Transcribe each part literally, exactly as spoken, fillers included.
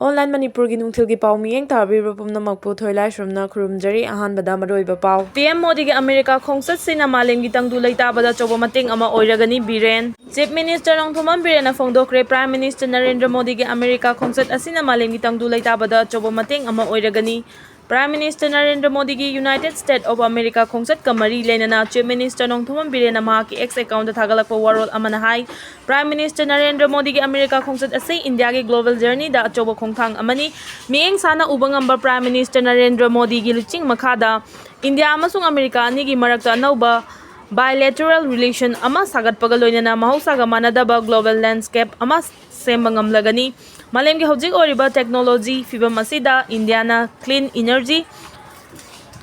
Online ꯃꯅꯤꯄꯨꯔꯒꯤ ꯅꯨꯡꯊꯤꯜꯒꯤ ꯄꯥꯎ ꯃꯤꯠꯌꯦꯡ ꯇꯥꯕꯤꯕ ꯄꯨꯝꯅꯃꯛꯄꯨ ꯊꯣꯏꯂꯥꯏꯁ꯭ꯔꯝꯅ ꯈꯨꯔꯨꯝꯖꯔꯤ꯫ ꯑꯍꯥꯟꯕꯗ ꯃꯔꯨꯑꯣꯏꯕ ꯄꯥꯎ꯫ ꯄꯤ ꯑꯦꯝ ꯃꯣꯗꯤꯒꯤ ꯑꯃꯦꯔꯤꯀꯥ ꯈꯣꯡꯆꯠꯁꯤꯅ ꯃꯥꯂꯦꯝꯒꯤ ꯇꯪꯗꯨ ꯂꯩꯇꯥꯕꯗ ꯑꯆꯧꯕ ꯃꯇꯦꯡ ꯑꯃ ꯑꯣꯏꯔꯒꯅꯤ, ꯕꯤꯔꯦꯟ꯫ ꯆꯤꯐ ꯃꯤꯅꯤꯁꯇꯔ ꯅꯣꯡꯊꯣꯝꯕꯝ ꯕꯤꯔꯦꯟꯅ ꯐꯣꯡꯗꯣꯛꯈ꯭ꯔꯦ, ꯄ꯭ꯔꯥꯏꯝ ꯃꯤꯅꯤꯁꯇꯔ ꯅꯔꯦꯟꯗ꯭ꯔ ꯃꯣꯗꯤꯒꯤ ꯑꯃꯦꯔꯤꯀꯥ ꯈꯣꯡꯆꯠ ꯑꯁꯤꯅ ꯃꯥꯂꯦꯝꯒꯤ ꯇꯪꯗꯨ ꯂꯩꯇꯥꯕꯗ ꯑꯆꯧꯕ ꯃꯇꯦꯡ ꯑꯃ ꯑꯣꯏꯔꯒꯅꯤ꯫ ꯄ꯭ꯔꯥꯏꯝ ꯃꯤꯅꯤꯁꯇꯔ ꯅꯔꯦꯟꯗ꯭ꯔ ꯃꯣꯗꯤꯒꯤ ꯌꯨꯅꯥꯏꯇꯦꯗ ꯁ꯭ꯇꯦꯠ ꯑꯣꯐ ꯑꯃꯦꯔꯤꯀꯥ ꯈꯣꯡꯆꯠꯀ ꯃꯔꯤ ꯂꯩꯅꯅ ꯆꯤꯐ ꯃꯤꯅꯤꯁꯇꯔ ꯅꯣꯡꯊꯣꯝꯕꯝ ꯕꯤꯔꯦꯟꯅ ꯃꯍꯥꯛꯀꯤ ꯑꯦꯛꯁ ꯑꯦꯀꯥꯎꯟꯗ ꯊꯥꯒꯠꯂꯛꯄ ꯋꯥꯔꯣꯜ ꯑꯃꯅ ꯍꯥꯏ, ꯄ꯭ꯔꯥꯏꯝ ꯃꯤꯅꯤꯁꯇꯔ ꯅꯔꯦꯟꯗ꯭ꯔ ꯃꯣꯗꯤꯒꯤ ꯑꯃꯦꯔꯤꯀꯥ ꯈꯣꯡꯆꯠ ꯑꯁꯤ ꯏꯟꯗꯤꯌꯥꯒꯤ ꯒ꯭ꯂꯣꯕꯦꯜ ꯖꯔꯅꯤꯗ ꯑꯆꯧꯕ ꯈꯣꯡꯊꯥꯡ ꯑꯃꯅꯤ꯫ ꯃꯤꯠꯌꯦꯡ ꯁꯥꯟꯅ ꯎꯕ ꯉꯝꯕ ꯄ꯭ꯔꯥꯏꯝ ꯃꯤꯅꯤꯁꯇꯔ ꯅꯔꯦꯟꯗ꯭ꯔ ꯃꯣꯗꯤꯒꯤ ꯂꯨꯆꯤꯡ ꯃꯈꯥꯗ ꯏꯟꯗꯤꯌꯥ ꯑꯃꯁꯨꯡ ꯑꯃꯦꯔꯤꯀꯥ ꯑꯅꯤꯒꯤ ꯃꯔꯛꯇ ꯑꯅꯧꯕ bilateral relation ꯑꯃ ꯁꯥꯒꯠꯄꯒ ꯂꯣꯏꯅꯅ ꯃꯍꯧꯁꯥꯒ ꯃꯥꯟꯅꯗꯕ ꯒ꯭ꯂꯣꯕꯦꯜ ꯂꯦꯟꯁꯀꯦꯞ ꯑꯃ ꯁꯦꯝꯕ ꯉꯝꯂꯒꯅꯤ꯫ ꯃꯥꯂꯦꯝꯒꯤ ꯍꯧꯖꯤꯛ ꯑꯣꯏꯔꯤꯕ ꯇꯦꯛꯅꯣꯂꯣꯖꯤ ꯐꯤꯕꯝ ꯑꯁꯤꯗ ꯏꯟꯗꯤꯌꯥꯅ ꯀ꯭ꯂꯤꯟ ꯏꯅꯔꯖꯤ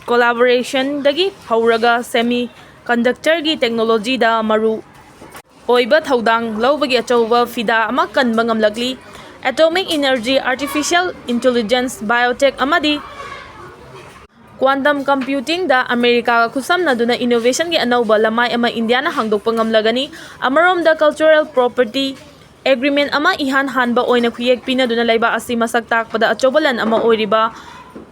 ꯀꯣꯂꯥꯕꯣꯔꯦꯁꯟꯗꯒꯤ ꯍꯧꯔꯒ ꯁꯦꯃꯤ ꯀꯟꯗꯛꯇꯔꯒꯤ ꯇꯦꯛꯅꯣꯂꯣꯖꯤꯗ ꯃꯔꯨ ꯑꯣꯏꯕ ꯊꯧꯗꯥꯡ ꯂꯧꯕꯒꯤ ꯑꯆꯧꯕ ꯐꯤꯗꯥ ꯑꯃ ꯀꯟꯕ ꯉꯝꯂꯛꯂꯤ꯫ Atomic energy, artificial intelligence, biotech ꯑꯃꯗꯤ quantum computingꯗ ꯑꯃꯦꯔꯤꯀꯥꯒ ꯈꯨꯠꯁꯝꯅꯗꯨꯅ innovationꯒꯤ ꯑꯅꯧꯕ ꯂꯃꯥꯏ ꯑꯃ ꯏꯟꯗꯤꯌꯥꯅ ꯍꯥꯡꯗꯣꯛꯄ ꯉꯝꯂꯒꯅꯤ꯫ ꯑꯃꯔꯣꯝꯗ cultural property agreement ꯑꯃ ꯏꯍꯥꯟ ꯍꯥꯟꯕ ꯑꯣꯏꯅ ꯈꯨꯌꯦꯛ ꯄꯤꯅꯗꯨꯅ ꯂꯩꯕꯥꯛ ꯑꯁꯤ ꯃꯁꯛ ꯇꯥꯛꯄꯗ ꯑꯆꯧꯕ ꯂꯟ ꯑꯃ ꯑꯣꯏꯔꯤꯕ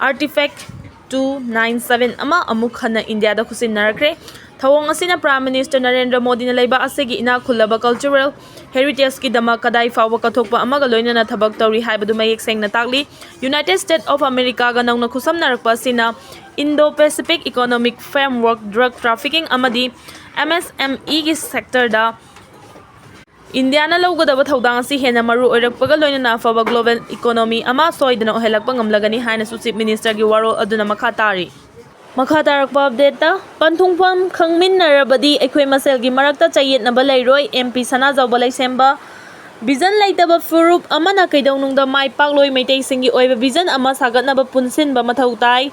Artifact two nine seven ꯑꯃ ꯑꯃꯨꯛ ꯍꯟꯅ ꯏꯟꯗꯤꯌꯥꯗ ꯈꯨꯠꯁꯤꯟꯅꯔꯛꯈ꯭ꯔꯦ꯫ ꯊꯧꯑꯣꯡ ꯑꯁꯤꯅ ꯄ꯭ꯔꯥꯏꯝ ꯃꯤꯅꯤꯁꯇꯔ ꯅꯔꯦꯟꯗ꯭ꯔ ꯃꯣꯗꯤꯅ ꯂꯩꯕꯥꯛ ꯑꯁꯤꯒꯤ ꯏꯅꯥꯛ ꯈꯨꯜꯂꯕ cultural heritageꯀꯤꯗꯃꯛ ꯀꯗꯥꯏ ꯐꯥꯎꯕ ꯀꯠꯊꯣꯛꯄ ꯑꯃꯒ ꯂꯣꯏꯅꯅ ꯊꯕꯛ ꯇꯧꯔꯤ ꯍꯥꯏꯕꯗꯨ ꯃꯌꯦꯛ ꯁꯦꯡꯅ ꯇꯥꯛꯂꯤ꯫ United States of Americaꯒ ꯅꯧꯅ ꯈꯨꯠꯁꯝꯅꯔꯛꯄ ꯑꯁꯤꯅ Indo-Pacific Economic Framework, drug trafficking ꯑꯃꯗꯤ MSMEꯒꯤ sectorꯗ ꯏꯟꯗꯤꯌꯥꯅ ꯂꯧꯒꯗꯕ ꯊꯧꯗꯥꯡ ꯑꯁꯤ ꯍꯦꯟꯅ ꯃꯔꯨ ꯑꯣꯏꯔꯛꯄꯒ ꯂꯣꯏꯅꯅ ꯑꯐꯕ global economy ꯑꯃ ꯁꯣꯏꯗꯅ ꯑꯣꯏꯍꯜꯂꯛꯄ ꯉꯝꯂꯒꯅꯤ ꯍꯥꯏꯅꯁꯨ ꯆꯤꯐ ꯃꯤꯅꯤꯁꯇꯔꯒꯤ ꯋꯥꯔꯣꯜ ꯑꯗꯨꯅ ꯃꯈꯥ ꯇꯥꯔꯤ꯫ ꯃꯈꯥ ꯇꯥꯔꯛꯄ ꯑꯞꯗꯦꯠꯇ, ꯄꯟꯊꯨꯡꯐꯝ ꯈꯪꯃꯤꯟꯅꯔꯕꯗꯤ ꯑꯩꯈꯣꯏ ꯃꯁꯦꯜꯒꯤ ꯃꯔꯛꯇ ꯆꯌꯦꯠꯅꯕ ꯂꯩꯔꯣꯏ, ꯑꯦꯝ ꯄꯤ ꯁꯅꯥꯖꯥꯎꯕ ꯂꯩꯁꯦꯝꯕ꯫ ꯚꯤꯖꯟ ꯂꯩꯇꯕ ꯐꯨꯔꯨꯞ ꯑꯃꯅ ꯀꯩꯗꯧꯅꯨꯡꯗ ꯃꯥꯏ ꯄꯥꯛꯂꯣꯏ, ꯃꯩꯇꯩꯁꯤꯡꯒꯤ ꯑꯣꯏꯕ ꯚꯤꯖꯟ ꯑꯃ ꯁꯥꯒꯠꯅꯕ ꯄꯨꯟꯁꯤꯟꯕ ꯃꯊꯧ ꯇꯥꯏ꯫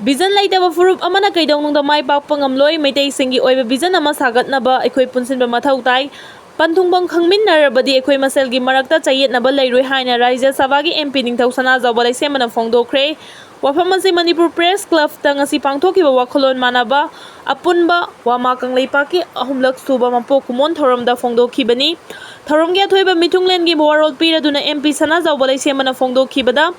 ꯚꯤꯖꯟ ꯂꯩꯇꯕ ꯐꯨꯔꯨꯞ ꯑꯃꯅ ꯀꯩꯗꯧꯅꯨꯡꯗ ꯃꯥꯏ ꯄꯥꯛꯄ ꯉꯝꯂꯣꯏ, ꯃꯩꯇꯩꯁꯤꯡꯒꯤ ꯑꯣꯏꯕ ꯚꯤꯖꯟ ꯑꯃ ꯁꯥꯒꯠꯅꯕ ꯑꯩꯈꯣꯏ ꯄꯨꯟꯁꯤꯟꯕ ꯃꯊꯧ ꯇꯥꯏ꯫ ꯄꯟꯊꯨꯡꯐꯝ ꯈꯪꯃꯤꯟꯅꯔꯕꯗꯤ ꯑꯩꯈꯣꯏ ꯃꯁꯦꯜꯒꯤ ꯃꯔꯛꯇ ꯆꯌꯦꯠꯅꯕ ꯂꯩꯔꯣꯏ ꯍꯥꯏꯅ ꯔꯥꯖ꯭ꯌ ꯁꯚꯥꯒꯤ ꯑꯦꯝ ꯄꯤ ꯅꯤꯡꯊꯧ ꯁꯅꯥꯖꯥꯎꯕ ꯂꯩꯁꯦꯝꯕꯅ ꯐꯣꯡꯗꯣꯛꯈ꯭ꯔꯦ꯫ ꯋꯥꯐꯝ ꯑꯁꯤ ꯃꯅꯤꯄꯨꯔ ꯄ꯭ꯔꯦꯁ ꯀ꯭ꯂꯕꯇ ꯉꯁꯤ ꯄꯥꯡꯊꯣꯛꯈꯤꯕ ꯋꯥꯈꯜꯂꯣꯟ ꯃꯥꯟꯅꯕ ꯑꯄꯨꯟꯕ ꯋꯥꯃꯥ ꯀꯪꯂꯩꯄꯥꯛꯀꯤ ꯑꯍꯨꯝꯂꯛ ꯁꯨꯕ ꯃꯄꯣꯛ ꯀꯨꯝꯑꯣꯟ ꯊꯧꯔꯝꯗ ꯐꯣꯡꯗꯣꯛꯈꯤꯕꯅꯤ꯫ ꯊꯧꯔꯝꯒꯤ ꯑꯊꯣꯏꯕ ꯃꯤꯊꯨꯡꯂꯦꯟꯒꯤ ꯋꯥꯔꯣꯜ ꯄꯤꯔꯗꯨꯅ ꯑꯦꯝ ꯄꯤ ꯁꯅꯥꯖꯥꯎꯕ ꯂꯩꯁꯦꯝꯕꯅ ꯐꯣꯡꯗꯣꯛꯈꯤꯕꯗ,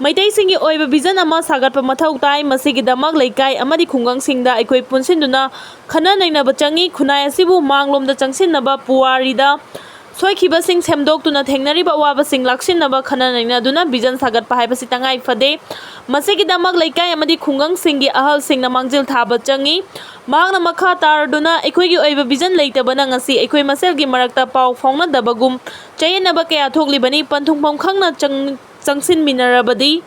ꯃꯩꯇꯩꯁꯤꯡꯒꯤ ꯑꯣꯏꯕ ꯚꯤꯖꯟ ꯑꯃ ꯁꯥꯒꯠꯄ ꯃꯊꯧ ꯇꯥꯏ꯫ ꯃꯁꯤꯒꯤꯗꯃꯛ ꯂꯩꯀꯥꯏ ꯑꯃꯗꯤ ꯈꯨꯡꯒꯪꯁꯤꯡꯗ ꯑꯩꯈꯣꯏ ꯄꯨꯟꯁꯤꯟꯗꯨꯅ ꯈꯟꯅ ꯅꯩꯅꯕ ꯆꯪꯏ꯫ ꯈꯨꯟꯅꯥꯏ ꯑꯁꯤꯕꯨ ꯃꯥꯡꯂꯣꯝꯗ ꯆꯪꯁꯤꯟꯅꯕ ꯄꯨꯋꯥꯔꯤꯗ ꯁꯣꯏꯈꯤꯕꯁꯤꯡ ꯁꯦꯝꯗꯣꯛꯇꯨꯅ ꯊꯦꯡꯅꯔꯤꯕ ꯑꯋꯥꯕꯁꯤꯡ ꯂꯥꯛꯁꯤꯟꯅꯕ ꯈꯟꯅ ꯅꯩꯅꯗꯨꯅ ꯚꯤꯖꯟ ꯁꯥꯒꯠꯄ ꯍꯥꯏꯕꯁꯤ ꯇꯉꯥꯏ ꯐꯗꯦ꯫ ꯃꯁꯤꯒꯤꯗꯃꯛ ꯂꯩꯀꯥꯏ ꯑꯃꯗꯤ ꯈꯨꯡꯒꯪꯁꯤꯡꯒꯤ ꯑꯍꯜꯁꯤꯡꯅ ꯃꯥꯡꯖꯤꯜ ꯊꯥꯕ ꯆꯪꯏ꯫ ꯃꯍꯥꯛꯅ ꯃꯈꯥ ꯇꯥꯔꯗꯨꯅ, ꯑꯩꯈꯣꯏꯒꯤ ꯑꯣꯏꯕ ꯚꯤꯖꯟ ꯂꯩꯇꯕꯅ ꯉꯁꯤ ꯑꯩꯈꯣꯏ ꯃꯁꯦꯜꯒꯤ ꯃꯔꯛꯇ ꯄꯥꯎ ꯐꯥꯎꯅꯗꯕꯒꯨꯝ, ꯆꯌꯦꯠꯅꯕ ꯀꯌꯥ ꯊꯣꯛꯂꯤꯕꯅꯤ꯫ ꯄꯟꯊꯨꯡꯐꯝ ꯈꯪꯅ ꯆꯪ-, ꯆꯪꯁꯤꯟꯃꯤꯟꯅꯔꯕꯗꯤ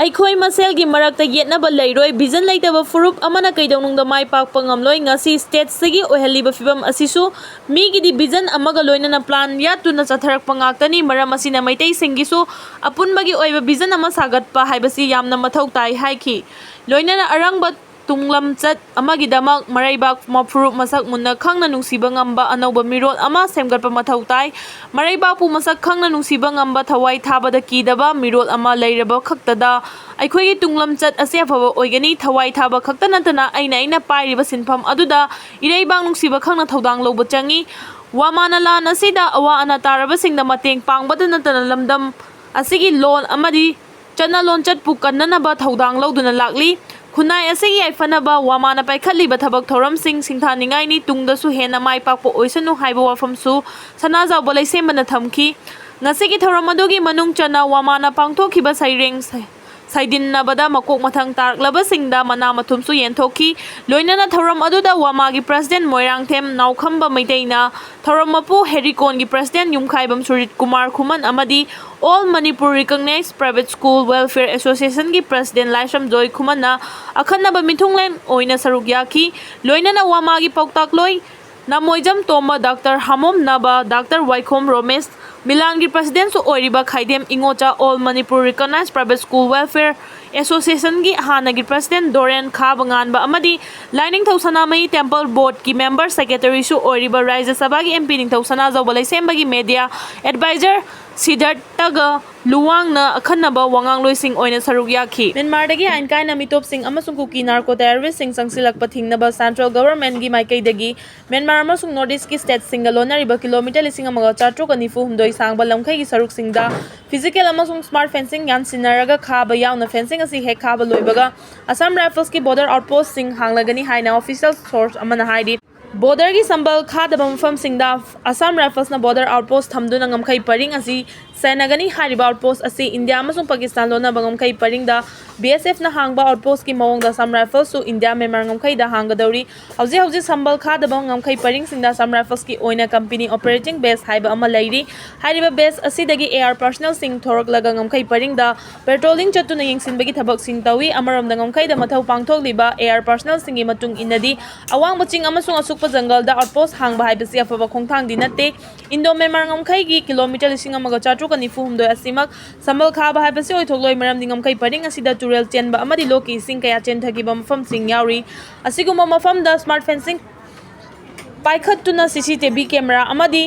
ꯑꯩꯈꯣꯏ ꯃꯁꯦꯜꯒꯤ ꯃꯔꯛꯇ ꯌꯦꯠꯅꯕ ꯂꯩꯔꯣꯏ꯫ ꯚꯤꯖꯟ ꯂꯩꯇꯕ ꯐꯨꯔꯨꯞ ꯑꯃꯅ ꯀꯩꯗꯧꯅꯨꯡꯗ ꯃꯥꯏ ꯄꯥꯛꯄ ꯉꯝꯂꯣꯏ꯫ ꯉꯁꯤ ꯁ꯭ꯇꯦꯠꯁꯤꯒꯤ ꯑꯣꯏꯍꯜꯂꯤꯕ ꯐꯤꯕꯝ ꯑꯁꯤꯁꯨ ꯃꯤꯒꯤꯗꯤ ꯚꯤꯖꯟ ꯑꯃꯒ ꯂꯣꯏꯅꯅ ꯄ꯭ꯂꯥꯟ ꯌꯥꯠꯇꯨꯅ ꯆꯠꯊꯔꯛꯄ ꯉꯥꯛꯇꯅꯤ꯫ ꯃꯔꯝ ꯑꯁꯤꯅ ꯃꯩꯇꯩꯁꯤꯡꯒꯤꯁꯨ ꯑꯄꯨꯟꯕꯒꯤ ꯑꯣꯏꯕ ꯚꯤꯖꯟ ꯑꯃ ꯁꯥꯒꯠꯄ ꯍꯥꯏꯕꯁꯤ ꯌꯥꯝꯅ ꯃꯊꯧ ꯇꯥꯏ ꯍꯥꯏꯈꯤ꯫ ꯂꯣꯏꯅꯅ ꯑꯔꯪꯕ ꯇꯨꯡꯂꯝꯆꯠ ꯑꯃꯒꯤꯗꯃꯛ ꯃꯔꯩꯕꯥꯛ ꯐꯨꯔꯨꯞ ꯃꯁꯛ ꯃꯨꯟꯅ ꯈꯪꯅ ꯅꯨꯡꯁꯤꯕ ꯉꯝꯕ ꯑꯅꯧꯕ ꯃꯤꯔꯣꯜ ꯑꯃ ꯁꯦꯝꯒꯠꯄ ꯃꯊꯧ ꯇꯥꯏ꯫ ꯃꯔꯩꯕꯥꯛꯄꯨ ꯃꯁꯛ ꯈꯪꯅ ꯅꯨꯡꯁꯤꯕ ꯉꯝꯕ, ꯊꯋꯥꯏ ꯊꯥꯕꯗ ꯀꯤꯗꯕ ꯃꯤꯔꯣꯜ ꯑꯃ ꯂꯩꯔꯕ ꯈꯛꯇꯗ ꯑꯩꯈꯣꯏꯒꯤ ꯇꯨꯡꯂꯝꯆꯠ ꯑꯁꯤ ꯑꯐꯕ ꯑꯣꯏꯒꯅꯤ꯫ ꯊꯋꯥꯏ ꯊꯥꯕ ꯈꯛꯇ ꯅꯠꯇꯅ ꯑꯩꯅ ꯑꯩꯅ ꯄꯥꯏꯔꯤꯕ ꯁꯤꯟꯐꯝ ꯑꯗꯨꯗ ꯏꯔꯩꯕꯥꯛ ꯅꯨꯡꯁꯤꯕ ꯈꯪꯅ ꯊꯧꯗꯥꯡ ꯂꯧꯕ ꯆꯪꯏ꯫ ꯋꯥꯃꯥꯅ ꯂꯥꯟ ꯑꯁꯤꯗ ꯑꯋꯥ ꯑꯅꯥ ꯇꯥꯔꯕꯁꯤꯡꯗ ꯃꯇꯦꯡ ꯄꯥꯡꯕꯗ ꯅꯠꯇꯅ ꯂꯝꯗꯝ ꯑꯁꯤꯒꯤ ꯂꯣꯟ ꯑꯃꯗꯤ ꯆꯠꯅ ꯂꯣꯟꯆꯠꯄꯨ ꯀꯟꯅꯅꯕ ꯊꯧꯗꯥꯡ ꯂꯧꯗꯨꯅ ꯂꯥꯛꯂꯤ꯫ ꯈꯨꯟꯅꯥꯏ ꯑꯁꯤꯒꯤ ꯌꯥꯏꯐꯅꯕ ꯋꯥꯃꯥꯅ ꯄꯥꯏꯈꯠꯂꯤꯕ ꯊꯕꯛ ꯊꯧꯔꯝꯁꯤꯡ ꯁꯤꯡꯊꯥꯅꯤꯡꯉꯥꯏꯅꯤ꯫ ꯇꯨꯡꯗꯁꯨ ꯍꯦꯟꯅ ꯃꯥꯏ ꯄꯥꯛꯄ ꯑꯣꯏꯁꯅꯨ ꯍꯥꯏꯕ ꯋꯥꯐꯝꯁꯨ ꯁꯅꯥꯖꯥꯎꯕ ꯂꯩꯁꯦꯝꯕꯅ ꯊꯝꯈꯤ꯫ ꯉꯁꯤꯒꯤ ꯊꯧꯔꯝ ꯑꯗꯨꯒꯤ ꯃꯅꯨꯡ ꯆꯟꯅ ꯋꯥꯃꯥꯅ ꯄꯥꯡꯊꯣꯛꯈꯤꯕ ꯁꯩꯔꯦꯡ ꯁꯩ-, ꯁꯩꯗꯤꯟꯅꯕꯗ ꯃꯀꯣꯛ ꯃꯊꯪ ꯇꯥꯔꯛꯂꯕꯁꯤꯡꯗ ꯃꯅꯥ ꯃꯊꯨꯝꯁꯨ ꯌꯦꯟꯊꯣꯛꯈꯤ꯫ ꯂꯣꯏꯅꯅ ꯊꯧꯔꯝ ꯑꯗꯨꯗ ꯋꯥꯃꯥꯒꯤ ꯄ꯭ꯔꯁꯤꯗꯦꯟ ꯃꯣꯏꯔꯥꯡꯊꯦꯝ ꯅꯥꯎꯈꯝꯕ ꯃꯩꯇꯩꯅ, ꯊꯧꯔꯝ ꯃꯄꯨ ꯍꯦꯔꯤꯀꯣꯟꯒꯤ ꯄ꯭ꯔꯁꯤꯗꯦꯟ ꯌꯨꯝꯈꯥꯏꯕꯝ ꯁꯨꯔꯤꯠ ꯀꯨꯃꯥꯔ ꯈꯨꯃꯟ ꯑꯃꯗꯤ All Manipur Recognized Private School Welfare Associationꯒꯤ ꯄ꯭ꯔꯁꯤꯗꯦꯟ ꯂꯥꯏꯁ꯭ꯔꯝ ꯖꯣꯏ ꯈꯨꯃꯟꯅ ꯑꯈꯟꯅꯕ ꯃꯤꯊꯨꯡꯂꯦꯟ ꯑꯣꯏꯅ ꯁꯔꯨꯛ ꯌꯥꯈꯤ꯫ ꯂꯣꯏꯅꯅ ꯋꯥꯃꯥꯒꯤ ꯄꯥꯎꯇꯥꯛꯂꯣꯏ ꯅꯃꯣꯏꯖꯝ ꯇꯣꯝꯕ, ꯗꯥꯛꯇꯔ ꯍꯥꯃꯣꯝ ꯅꯥꯕ, ꯗꯥꯛꯇꯔ ꯋꯥꯏꯈꯣꯝ ꯔꯣꯃꯦꯁ, ꯃꯤꯂꯥꯟꯒꯤ ꯄ꯭ꯔꯁꯤꯗꯦꯟꯁꯨ ꯑꯣꯏꯔꯤꯕ ꯈꯥꯏꯗꯦꯝ ꯏꯉꯣꯆꯥ, All Manipur Recognized Private School Welfare ꯑꯦꯁꯣꯁꯤꯌꯦꯁꯟꯒꯤ ꯍꯥꯟꯅꯒꯤ ꯄ꯭ꯔꯁꯤꯗꯦꯟ ꯗꯣꯔꯦꯟ ꯈꯥꯕ ꯉꯥꯟꯕ ꯑꯃꯗꯤ ꯂꯥꯏꯅꯤꯡꯊꯧ ꯁꯅꯥꯃꯍꯤ ꯇꯦꯝꯄꯜ ꯕꯣꯔꯗꯀꯤ ꯃꯦꯝꯕꯔ ꯁꯦꯀ꯭ꯔꯦꯇꯔꯤꯁꯨ ꯑꯣꯏꯔꯤꯕ ꯔꯥꯖ꯭ꯌ ꯁꯚꯥꯒꯤ ꯑꯦꯝ ꯄꯤ ꯅꯤꯡꯊꯧ ꯁꯅꯥꯖꯧꯕ ꯂꯩꯁꯦꯝꯕꯒꯤ ꯃꯦꯗꯤꯌꯥ ꯑꯦꯗꯚꯥꯏꯖꯔ ꯁꯤꯗꯥꯔꯇꯒ ꯂꯨꯋꯥꯡꯅ ꯑꯈꯟꯅꯕ ꯋꯥꯉꯥꯡꯂꯣꯏꯁꯤꯡ ꯑꯣꯏꯅ ꯁꯔꯨꯛ ꯌꯥꯈꯤ꯫ ꯃ꯭ꯌꯥꯟꯃꯥꯔꯗꯒꯤ ꯑꯥꯏꯟ ꯀꯥꯏꯅ ꯃꯤꯇꯣꯞꯁꯤꯡ ꯑꯃꯁꯨꯡ ꯀꯨꯀꯤ ꯅꯥꯔꯀꯣ ꯇꯦꯔꯣꯔꯤꯁ꯭ꯠꯁꯤꯡ ꯆꯪꯁꯤꯜꯂꯛꯄ ꯊꯤꯡꯅꯕ ꯁꯦꯟꯇ꯭ꯔꯦꯜ ꯒꯚꯔꯟꯃꯦꯟꯠꯀꯤ ꯃꯥꯏꯀꯩꯗꯒꯤ ꯃ꯭ꯌꯥꯟꯃꯥꯔ ꯑꯃꯁꯨꯡ ꯅꯣꯔꯠ ꯏꯁ꯭ꯠꯀꯤ ꯁ꯭ꯇꯦꯠꯁꯤꯡꯒ ꯂꯣꯟꯅꯔꯤꯕ ꯀꯤꯂꯣꯃꯤꯇꯔ ꯂꯤꯁꯤꯡ ꯑꯃꯒ ꯆꯥꯇ꯭ꯔꯨꯛꯀ ꯅꯤꯐꯨ ꯍꯨꯝꯗꯣꯏ ꯁꯥꯡꯕ ꯂꯝꯈꯩꯒꯤ ꯁꯔꯨꯛꯁꯤꯡꯗ ꯐꯤꯖꯤꯀꯦꯜ ꯑꯃꯁꯨꯡ ꯁ꯭ꯃꯥꯔꯠ ꯐꯦꯟꯁꯤꯡ ꯌꯥꯟꯁꯤꯟꯅꯔꯒ ꯈꯥꯕ ꯌꯥꯎꯅ ꯐꯦꯟꯁꯤꯡ ꯑꯁꯤ ꯍꯦꯛ ꯈꯥꯕ ꯂꯣꯏꯕꯒ ꯑꯁꯥꯝ ꯔꯥꯏꯐꯜꯁꯀꯤ ꯕꯣꯔꯗꯔ ꯑꯥꯎꯠꯄꯣꯁ꯭ꯠꯁꯤꯡ ꯍꯥꯡꯂꯒꯅꯤ ꯍꯥꯏꯅ ꯑꯣꯐꯤꯁꯤꯌꯦꯜ ꯁꯣꯔꯁ ꯑꯃꯅ ꯍꯥꯏꯔꯤ꯫ ꯕꯣꯔꯗꯔꯒꯤ ꯁꯝꯕꯜ ꯈꯥꯗꯕ ꯃꯐꯝꯁꯤꯡꯗ ꯑꯁꯥꯝ ꯔꯥꯏꯐꯜꯁꯅ ꯕꯣꯔꯗꯔ ꯑꯥꯎꯠꯄꯣꯁ꯭ꯠ ꯊꯝꯗꯨꯅ ꯉꯝꯈꯩ ꯄꯔꯤꯡ ꯑꯁꯤ ꯁꯦꯟꯅꯒꯅꯤ꯫ ꯍꯥꯏꯔꯤꯕ ꯑꯥꯎꯠꯄꯣꯁ꯭ꯠ ꯑꯁꯤ ꯏꯟꯗꯤꯌꯥ ꯑꯃꯁꯨꯡ ꯄꯥꯀꯤꯁꯇꯥꯟ ꯂꯣꯟꯅꯕ ꯉꯝꯈꯩ ꯄꯔꯤꯡꯗ ꯕꯤ ꯑꯦꯁ ꯑꯦꯐꯅ ꯍꯥꯡꯕ ꯑꯥꯎꯠꯄꯣꯁ꯭ꯠꯀꯤ ꯃꯑꯣꯡꯗ ꯑꯁꯥꯝ ꯔꯥꯏꯐꯜꯁꯁꯨ ꯏꯟꯗꯤꯌꯥ ꯃ꯭ꯌꯥꯟꯃꯥꯔ ꯉꯝꯈꯩꯗ ꯍꯥꯡꯒꯗꯧꯔꯤ꯫ ꯍꯧꯖꯤꯛ ꯍꯧꯖꯤꯛ ꯁꯝꯕꯜ ꯈꯥꯗꯕ ꯉꯝꯈꯩ ꯄꯔꯤꯡꯁꯤꯡꯗ ꯑꯁꯥꯝ ꯔꯥꯏꯐꯜꯁꯀꯤ ꯑꯣꯏꯅ ꯀꯝꯄꯦꯅꯤ ꯑꯣꯄꯔꯦꯇꯤꯡ ꯕꯦꯁ ꯍꯥꯏꯕ ꯑꯃ ꯂꯩꯔꯤ꯫ ꯍꯥꯏꯔꯤꯕ ꯕꯦꯁ ꯑꯁꯤꯗꯒꯤ ꯑꯦꯌꯥꯔ ꯄꯔꯁꯅꯦꯜꯁꯤꯡ ꯊꯣꯔꯛꯂꯒ ꯉꯝꯈꯩ ꯄꯔꯤꯡꯗ ꯄꯦꯇ꯭ꯔꯣꯂꯤꯡ ꯆꯠꯇꯨꯅ ꯌꯦꯡꯁꯤꯟꯕꯒꯤ ꯊꯕꯛꯁꯤꯡ ꯇꯧꯏ꯫ ꯑꯃꯔꯣꯝꯗ ꯉꯝꯈꯩꯗ ꯃꯊꯧ ꯄꯥꯡꯊꯣꯛꯂꯤꯕ ꯑꯦꯌꯥꯔ ꯄꯔꯁꯅꯦꯜꯁꯤꯡꯒꯤ ꯃꯇꯨꯡ ꯏꯟꯅꯗꯤ ꯑꯋꯥꯡꯕ ꯆꯤꯡ ꯑꯃꯁꯨꯡ ꯑꯁꯨꯛꯄ ꯖꯪꯒꯜꯗ ꯑꯥꯎꯠꯄꯣꯁ꯭ꯠ ꯍꯥꯡꯕ ꯍꯥꯏꯕꯁꯤ ꯑꯐꯕ ꯈꯣꯡꯊꯥꯡꯗꯤ ꯅꯠꯇꯦ꯫ ꯏꯟꯗꯣ ꯃ꯭ꯌꯥꯟꯃꯥꯔ ꯉꯝꯈꯩꯒꯤ ꯀꯤꯂꯣꯃꯤꯇꯔ ꯂꯤꯁꯤꯡ ꯑꯃꯒ ꯆꯥꯇ꯭ꯔꯨꯛꯀ ꯅꯤꯐꯨ ꯍꯨꯝꯗꯣꯏ ꯑꯁꯤꯃꯛ ꯁꯝꯕꯜ ꯈꯥꯕ ꯍꯥꯏꯕꯁꯤ ꯑꯣꯏꯊꯣꯛꯂꯣꯏ, ꯃꯔꯝꯗꯤ ꯉꯝꯈꯩ ꯄꯔꯤꯡ ꯑꯁꯤꯗ ꯇꯨꯔꯦꯜ ꯆꯦꯟꯕ ꯑꯃꯗꯤ ꯂꯣꯛꯀꯤ ꯏꯁꯤꯡ ꯀꯌꯥ ꯆꯦꯟꯊꯈꯤꯕ ꯃꯐꯝꯁꯤꯡ ꯌꯥꯎꯔꯤ꯫ ꯑꯁꯤꯒꯨꯝꯕ ꯃꯐꯝꯗ ꯁ꯭ꯃꯥꯔꯠ ꯐꯦꯟꯁꯤꯡ ꯄꯥꯏꯈꯠꯇꯨꯅ ꯁꯤ ꯁꯤ ꯇꯤ ꯚꯤ ꯀꯦꯃꯦꯔꯥ ꯑꯃꯗꯤ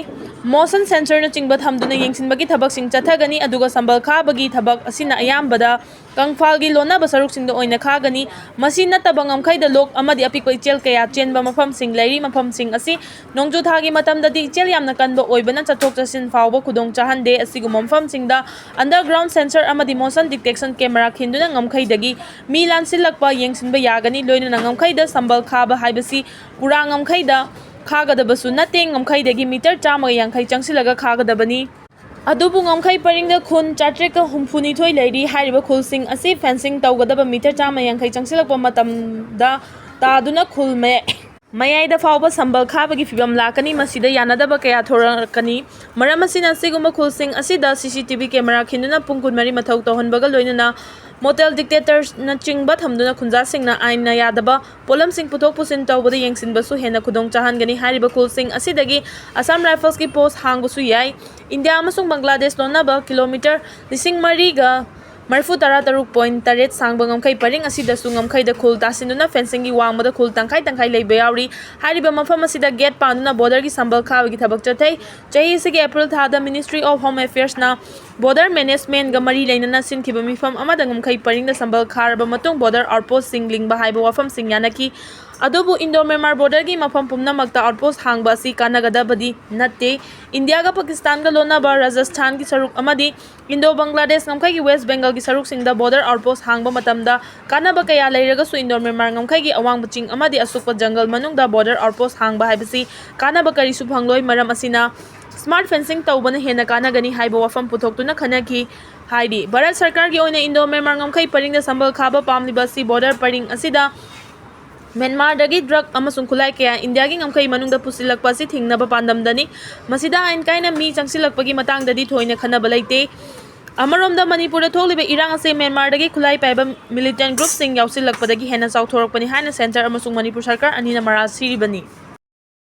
ꯃꯣꯁꯟ ꯁꯦꯟꯁꯔꯅꯆꯤꯡꯕ ꯊꯝꯗꯨꯅ ꯌꯦꯡꯁꯤꯟꯕꯒꯤ ꯊꯕꯛꯁꯤꯡ ꯆꯠꯊꯒꯅꯤ꯫ ꯑꯗꯨꯒ ꯁꯝꯕꯜ ꯈꯥꯕꯒꯤ ꯊꯕꯛ ꯑꯁꯤꯅ ꯑꯌꯥꯝꯕꯗ ꯀꯪꯐꯥꯜꯒꯤ ꯂꯣꯟꯅꯕ ꯁꯔꯨꯛꯁꯤꯡꯗ ꯑꯣꯏꯅ ꯈꯥꯒꯅꯤ꯫ ꯃꯁꯤ ꯅꯠꯇꯕ ꯉꯝꯈꯩꯗ ꯂꯣꯛ ꯑꯃꯗꯤ ꯑꯄꯤꯛꯄ ꯏꯆꯦꯜ ꯀꯌꯥ ꯆꯦꯟꯕ ꯃꯐꯝꯁꯤꯡ ꯂꯩꯔꯤ꯫ ꯃꯐꯝꯁꯤꯡ ꯑꯁꯤ ꯅꯣꯡꯖꯨ ꯊꯥꯒꯤ ꯃꯇꯝꯗꯗꯤ ꯏꯆꯦꯜ ꯌꯥꯝꯅ ꯀꯟꯕ ꯑꯣꯏꯕꯅ ꯆꯠꯊꯣꯛ ꯆꯠꯁꯤꯟ ꯐꯥꯎꯕ ꯈꯨꯗꯣꯡ ꯆꯥꯍꯟꯗꯦ꯫ ꯑꯁꯤꯒꯨꯝꯕ ꯃꯐꯝꯁꯤꯡꯗ ꯑꯟꯗꯔꯒ꯭ꯔꯥꯎꯟ ꯁꯦꯟꯁꯔ ꯑꯃꯗꯤ ꯃꯣꯁꯟ ꯗꯤꯇꯦꯛꯁꯟ ꯀꯦꯃꯦꯔꯥ ꯈꯤꯟꯗꯨꯅ ꯉꯝꯈꯩꯗꯒꯤ ꯃꯤ ꯂꯥꯟꯁꯤꯜꯂꯛꯄ ꯌꯦꯡꯁꯤꯟꯕ ꯌꯥꯒꯅꯤ꯫ ꯂꯣꯏꯅꯅ ꯉꯝꯈꯩꯗ ꯁꯝꯕꯜ ꯈꯥꯕ ꯍꯥꯏꯕꯁꯤ ꯄꯨꯔꯥ ꯉꯝꯈꯩꯗ ꯈꯥꯒꯗꯕꯁꯨ ꯅꯠꯇꯦ꯫ ꯉꯝꯈꯩꯗꯒꯤ ꯃꯤꯇꯔ ꯆꯥꯝꯃꯒ ꯌꯥꯡꯈꯩ ꯆꯪꯁꯤꯜꯂꯒ ꯈꯥꯒꯗꯕꯅꯤ꯫ ꯑꯗꯨꯕꯨ ꯉꯝꯈꯩ ꯄꯔꯤꯡꯗ ꯈꯨꯟ ꯆꯥꯇ꯭ꯔꯦꯠꯀ ꯍꯨꯝꯐꯨꯅꯤꯊꯣꯏ ꯂꯩꯔꯤ꯫ ꯍꯥꯏꯔꯤꯕ ꯈꯨꯜꯁꯤꯡ ꯑꯁꯤ ꯐꯦꯟꯁꯤꯡ ꯇꯧꯒꯗꯕ ꯃꯤꯇꯔ ꯆꯥꯝꯃ ꯌꯥꯡꯈꯩ ꯆꯪꯁꯤꯜꯂꯛꯄ ꯃꯇꯝꯗ ꯇꯥꯗꯨꯅ ꯈꯨꯜ ꯃꯌꯥꯏ-, ꯃꯌꯥꯏꯗ ꯐꯥꯎꯕ ꯁꯝꯕꯜ ꯈꯥꯕꯒꯤ ꯐꯤꯕꯝ ꯂꯥꯛꯀꯅꯤ꯫ ꯃꯁꯤꯗ ꯌꯥꯅꯗꯕ ꯀꯌꯥ ꯊꯣꯔꯛꯀꯅꯤ꯫ ꯃꯔꯝ ꯑꯁꯤꯅ ꯑꯁꯤꯒꯨꯝꯕ ꯈꯨꯜꯁꯤꯡ ꯑꯁꯤꯗ ꯁꯤ ꯁꯤ ꯇꯤ ꯚꯤ ꯀꯦꯃꯦꯔꯥ ꯈꯤꯟꯗꯨꯅ ꯄꯨꯡ ꯀꯨꯟꯃꯔꯤ ꯃꯊꯧ ꯇꯧꯍꯟꯕꯒ ꯂꯣꯏꯅꯅ ꯃꯣꯇꯦꯜ ꯗꯤꯇꯦꯛꯇꯔꯅꯆꯤꯡꯕ ꯊꯝꯗꯨꯅ ꯈꯨꯟꯖꯥꯁꯤꯡꯅ ꯑꯥꯏꯟꯅ ꯌꯥꯗꯕ ꯄꯣꯠꯂꯝꯁꯤꯡ ꯄꯨꯊꯣꯛ ꯄꯨꯁꯤꯟ ꯇꯧꯕꯗ ꯌꯦꯡꯁꯤꯟꯕꯁꯨ ꯍꯦꯟꯅ ꯈꯨꯗꯣꯡ ꯆꯥꯍꯟꯒꯅꯤ꯫ ꯍꯥꯏꯔꯤꯕ ꯈꯨꯜꯁꯤꯡ ꯑꯁꯤꯗꯒꯤ ꯑꯁꯥꯝ ꯔꯥꯏꯐꯜꯁꯀꯤ ꯄꯣꯁ꯭ꯠ ꯍꯥꯡꯕꯁꯨ ꯌꯥꯏ꯫ ꯏꯟꯗꯤꯌꯥ ꯑꯃꯁꯨꯡ ꯕꯪꯒ꯭ꯂꯥꯗꯦꯁ ꯂꯣꯟꯅꯕ ꯀꯤꯂꯣꯃꯤꯇꯔ ꯂꯤꯁꯤꯡ ꯃꯔꯤꯒ ꯃꯔꯤꯐꯨ ꯇꯔꯥ ꯇꯔꯨꯛ ꯄꯣꯏꯟ ꯇꯔꯦꯠ ꯁꯥꯡꯕ ꯉꯝꯈꯩ ꯄꯔꯤꯡ ꯑꯁꯤꯗꯁꯨ ꯉꯝꯈꯩꯗ ꯈꯨꯜ ꯇꯥꯁꯤꯟꯗꯨꯅ fencingꯒꯤ ꯋꯥꯡꯃꯗ ꯈꯨꯜ ꯇꯪꯈꯥꯏ ꯇꯪꯈꯥꯏ ꯂꯩꯕ ꯌꯥꯎꯔꯤ꯫ ꯍꯥꯏꯔꯤꯕ ꯃꯐꯝ ꯑꯁꯤꯗ gate ꯄꯥꯟꯗꯨꯅ borderꯒꯤ ꯁꯝꯕꯜ ꯈꯥꯕꯒꯤ ꯊꯕꯛ ꯆꯠꯊꯩ꯫ ꯆꯍꯤ ꯑꯁꯤꯒꯤ April ꯊꯥꯗ Ministry of Home Affairsꯅ border managementꯒ ꯃꯔꯤ ꯂꯩꯅꯅ ꯁꯤꯟꯈꯤꯕ ꯃꯤꯐꯝ ꯑꯃꯗ ꯉꯝꯈꯩ ꯄꯔꯤꯡꯗ ꯁꯝꯕꯜ ꯈꯥꯔꯕ ꯃꯇꯨꯡ border outpostꯁꯤꯡ ꯂꯤꯡꯕ ꯍꯥꯏꯕ ꯋꯥꯐꯝꯁꯤꯡ ꯌꯥꯅꯈꯤ꯫ ꯑꯗꯨꯕꯨ Indo Myanmar borderꯒꯤ ꯃꯐꯝ ꯄꯨꯝꯅꯃꯛꯇ outpost ꯍꯥꯡꯕ ꯑꯁꯤ ꯀꯥꯟꯅꯒꯗꯕꯗꯤ ꯅꯠꯇꯦ꯫ ꯏꯟꯗꯤꯌꯥꯒ ꯄꯥꯀꯤꯁꯇꯥꯟꯒ ꯂꯣꯟꯅꯕ ꯔꯥꯖꯁꯊꯥꯟꯒꯤ ꯁꯔꯨꯛ ꯑꯃꯗꯤ Indo Bangladesh ꯉꯝꯈꯩꯒꯤ West Bengalꯒꯤ ꯁꯔꯨꯛꯁꯤꯡꯗ border outpost ꯍꯥꯡꯕ ꯃꯇꯝꯗ ꯀꯥꯟꯅꯕ ꯀꯌꯥ ꯂꯩꯔꯒꯁꯨ Indo Myanmar ꯉꯝꯈꯩꯒꯤ ꯑꯋꯥꯡꯕ ꯆꯤꯡ ꯑꯃꯗꯤ ꯑꯁꯨꯛꯄ ꯖꯪꯒꯜ ꯃꯅꯨꯡꯗ border outpost ꯍꯥꯡꯕ ꯍꯥꯏꯕꯁꯤ ꯀꯥꯟꯅꯕ ꯀꯔꯤꯁꯨ ꯐꯪꯂꯣꯏ꯫ ꯃꯔꯝ ꯑꯁꯤꯅ smart fencing ꯇꯧꯕꯅ ꯍꯦꯟꯅ ꯀꯥꯟꯅꯒꯅꯤ ꯍꯥꯏꯕ ꯋꯥꯐꯝ ꯄꯨꯊꯣꯛꯇꯨꯅ ꯈꯟꯅꯈꯤ꯫ ꯍꯥꯏꯔꯤ ꯚꯥꯔꯠ ꯁꯔꯀꯥꯔꯒꯤ ꯑꯣꯏꯅ Indo Myanmar ꯉꯝꯈꯩ ꯄꯔꯤꯡꯗ ꯁꯝꯕꯜ ꯈꯥꯕ ꯄꯥꯝꯂꯤꯕ ꯑꯁꯤ border ꯄꯔꯤꯡ ꯑꯁꯤꯗ ꯃ꯭ꯌꯥꯟꯃꯥꯔꯗꯒꯤ drug ꯑꯃꯁꯨꯡ ꯈꯨꯠꯂꯥꯏ ꯀꯌꯥ ꯏꯟꯗꯤꯌꯥꯒꯤ ꯉꯝꯈꯩ ꯃꯅꯨꯡꯗ ꯄꯨꯁꯤꯜꯂꯛꯄ ꯑꯁꯤ ꯊꯤꯡꯅꯕ ꯄꯥꯟꯗꯝꯗꯅꯤ꯫ ꯃꯁꯤꯗ ꯑꯥꯏꯟ ꯀꯥꯏꯅ ꯃꯤ ꯆꯪꯁꯤꯜꯂꯛꯄꯒꯤ ꯃꯇꯥꯡꯗꯗꯤ ꯊꯣꯏꯅ ꯈꯟꯅꯕ ꯂꯩꯇꯦ꯫ ꯑꯃꯔꯣꯝꯗ ꯃꯅꯤꯄꯨꯔꯗ ꯊꯣꯛꯂꯤꯕ ꯏꯔꯥꯡ ꯑꯁꯤ ꯃ꯭ꯌꯥꯟꯃꯥꯔꯗꯒꯤ ꯈꯨꯠꯂꯥꯏ ꯄꯥꯏꯕ militant groupꯁꯤꯡ ꯌꯥꯎꯁꯤꯜꯂꯛꯄꯗꯒꯤ ꯍꯦꯟꯅ ꯆꯥꯎꯊꯣꯔꯛꯄꯅꯤ ꯍꯥꯏꯅ centre ꯑꯃꯁꯨꯡ ꯃꯅꯤꯄꯨꯔ ꯁꯔꯀꯥꯔ ꯑꯅꯤꯅ ꯃꯔꯥꯜ ꯁꯤꯔꯤꯕꯅꯤ꯫